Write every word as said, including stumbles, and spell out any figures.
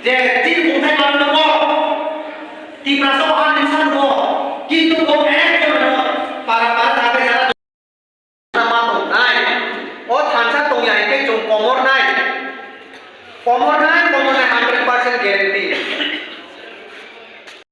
je tin bumthai mano nungo, Tiprasa o ani sa nungo, kintu bo ek jon no para para tangwi jara ma tongnai. O thansa tongya hinkhe chwng komornai, komornai, komornai hundred percent guarantee.